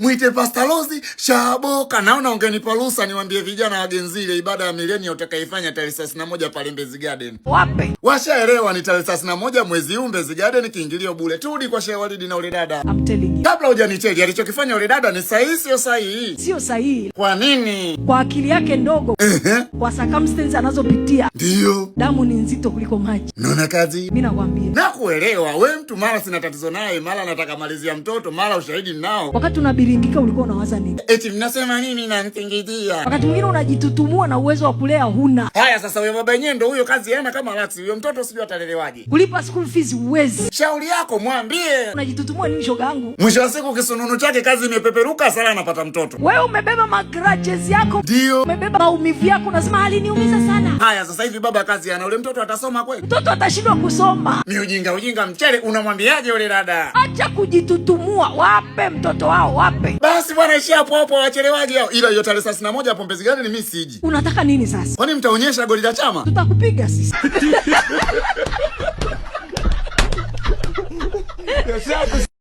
Mwite Pastor Rose Shaboka. Naona ungenipa ruhusa niwaambie vijana wa Gen Z ile ibada ya millennium utakaifanya tarehe 31 pale Mbezi Garden. Wape. Washaelewa ni tarehe 31 mwezi huu Mbezi Garden, kiingilio bure. Turudi kwa Sheikh Walidi na ule dada. I'm telling you. Kabla hujanicheli, alichokifanya ule dada ni sahihi, sio sahihi? Sio sahihi. Kwa nini? Kwa akili yake ndogo, kwa circumstances anazopitia, damu ni nzito kuliko maji. Naona kazi. Mimi nakwambia. Nakuelewa. We mtu mara sina tatizo naye, mara nataka malizia mtoto, mara ushahidi nao. Wakati unabiringika ulikuwa unawaza nini? Eti mnasema nini na mtingizia? Wakati mwingine unajitutumua na uwezo wa kulea huna. Haya sasa, huyo baba yenyewe ndo huyo, kazi yana kama laksi. Huyo mtoto sijui atalelewaje. Kulipa school fees huwezi. Shauri yako, mwambie. Unajitutumua nini shoga yangu? Mwisho wa siku kisununu chake kazi imepeperuka, sala anapata mtoto. Wewe umebeba magrudges yako, umebeba maumivu yako, unasema aliniumiza sana. Haya sasa hivi baba kazi ana, ule mtoto atasoma kweli? Mtoto atashindwa kusoma. Ni ujinga ujinga mchele, unamwambiaje ule dada? Acha kujitutumua, wape mtoto wao, wape. Basi bwana, ishia hapo hapo, wachelewaje hao. Ila hiyo tarehe 31 hapo Mbezi Garden mimi siji. Unataka nini sasa? Kwani mtaonyesha goli la chama? Tutakupiga sisi.